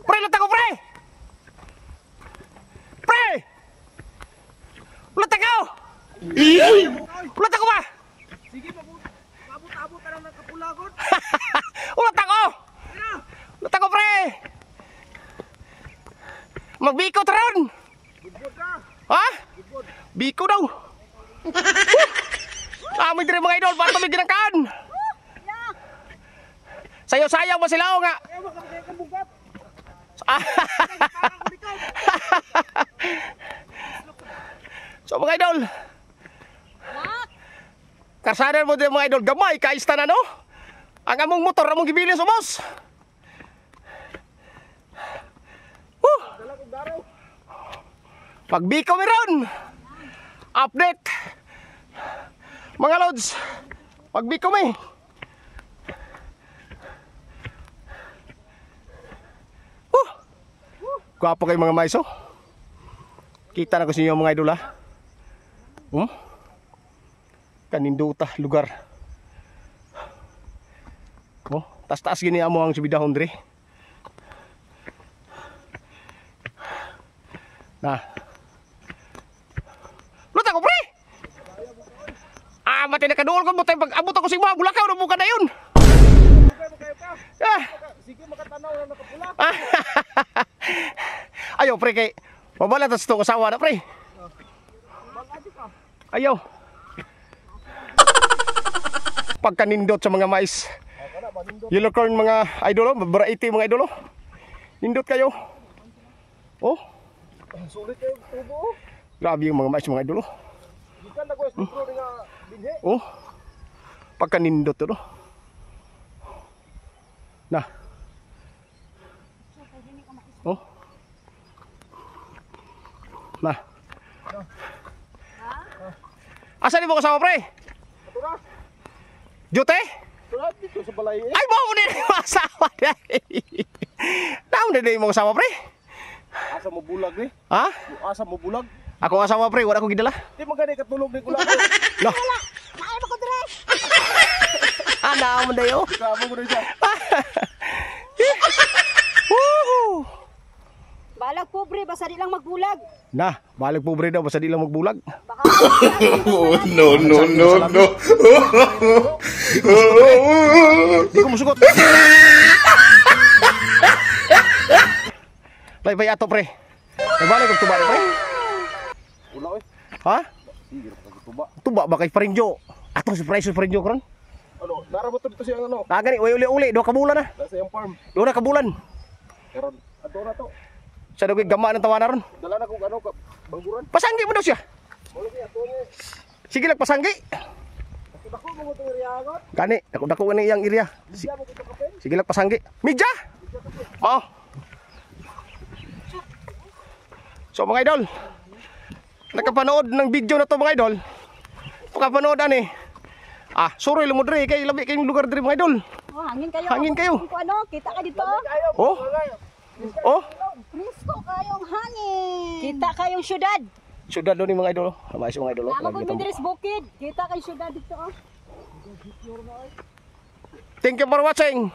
Pre, latag ko, pre! Pre! Latag ko! Latag ko ba? Sige, abot-abot na lang ng kapulagon. Ulatag ko! Latag ko, pre! Magbiko taron! Bugod ka. Ha? Biko daw! Amoy dire mga idol, para kami ginangkaan! Sayo-sayaw ba sila o nga? Kaya makakaya kang bugat. So mga idol, karsada mo din mga idol, gamay, kaista na no? Ang among motor, among gibilin sa boss. Woo! Pagbiko meron! Update! Mga lods, pagbiko mi! Woo! Gwapo kayo mga maiso. Kita na ko sa inyo mga idol ha. Kaninduta lugar. Oh, taas-taas gini amo ang subidahon dre. Na. Luta ko pre. Ah, mati na kaduol ko butay pag abot ako sa imo, bulakaw na buka na yun. Ah. Sige, makatanaw na nakapula. Ayaw pre kay mabala tas itong asawa na pre. Ayaw. Pagkanindot sa mga mais. Yellow corn mga idol, oh, variety mga idol. Oh. Nindot kayo. Oh, Sulit kayo tubo. grabe yung mga mais mga idol. Oh. Gikan na ko sa libro nga binhi. Oh. Pagkanindot to no. Na. Oh. Na. Asa ni mo kasama pre? Tura. Jute? Tura dito sa balay eh. Ay, mo ni mo asawa dai. Naon na mo kasama pre? Asa mo bulag ni? Ha? Asa mo bulag? Ako asawa pre, wala ko gidala. Di man gani katulog ni kula. Lah, Naay ba ko dire? ana mo dayo. Kamo mo siya. Woohoo! Balag pobre basta di lang magbulag. Na, balik pobre daw basta di lang magbulag. Baka Oh, no, no, no, no. Di ko musugot. Lay bay ato pre. Nabalik og tuba pre. Ula oy. Ha? Sige ra ka tuba. Tuba ba kay Parinjo? Ato surprise si Parinjo karon. Ano, nara ba to dito siya ano? Ah, gani, uy, uli-uli, duha ka bulan na. Nasa iyang farm. Duha na ka bulan. Karon adto na to. Sa dugay gama ng tawanan ron. Dala na kog ano ka bangguran. Pasanggi mo daw siya. Wala siya ato ni. Sige lang pasanggi. Dako mo to area. Gani, dako-dako ni iyang area. Sige lang pasanggi. Midya. Mao. So mga idol, nakapanood ng video na to mga idol. Nakapanood ani. Ah, suroy lang mo dre kay labi kayong lugar dre mga idol. Oh, hangin kayo. Hangin kayo. Kung ano, kita ka dito. Oh. Oh, Presko kayong hangin. Kita kayong syudad. syudad do ni mga idol. Mais mga idol. oh. Tama Lagi ko itong- diri sa bukid. Kita kayong syudad dito oh. Thank you for watching.